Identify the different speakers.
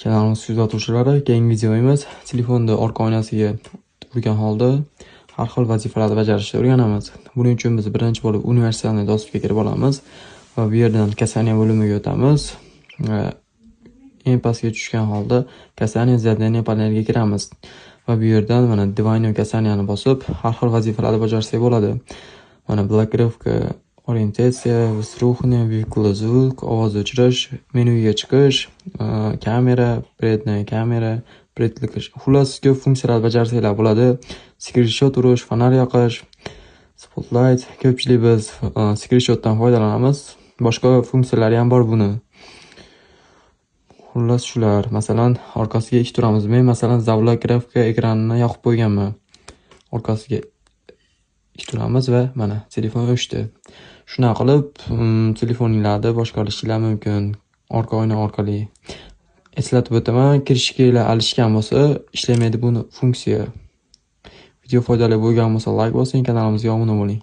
Speaker 1: Kanalimiz kuzatuvchilari, keyingi videomiz telefonni orqa oynasiga urgan holda har xil vazifalarni bajarishni o'rganamiz. Buning uchun biz birinchi bo'lib универсальный доступ ga kirib olamiz va bu yerdan касание bo'limiga o'tamiz. Va eng pastga tushgan holda касание задней paneliga kiramiz. Va bu yerdan mana двойное касание ni bosib, har xil vazifalarni bajarsak bo'ladi. Mana блокировка, orientatsiya, встроенный, выключить звук, ovoz o'chirish, menyuga chiqish, kamera, передняя kamera, qilish. Xullas, ko'p funksiyalar bajarsanglar bo'ladi. Skrinshot urish, fonar yoqish, spotlight. Ko'pchilik biz skrinshotdan foydalanamiz. Boshqa funksiyalari ham bor buni. Xullas shular. Masalan, orqasiga ikki turamiz. Men, masalan, заблокировка ekranini yoqib qo'yganman. Orqasiga ikki turamiz va mana telefon o'chdi. Shunaqa qilib, telefoninglarni boshqarishinglar mumkin orqa oyna orqali. Eslatib o'taman, крышка lar alishgan bo'lsa, ishlamaydi buni funksiya. Video foydali bo'lgan bo'lsa, layk bosing, kanalimizga obuna bo'ling.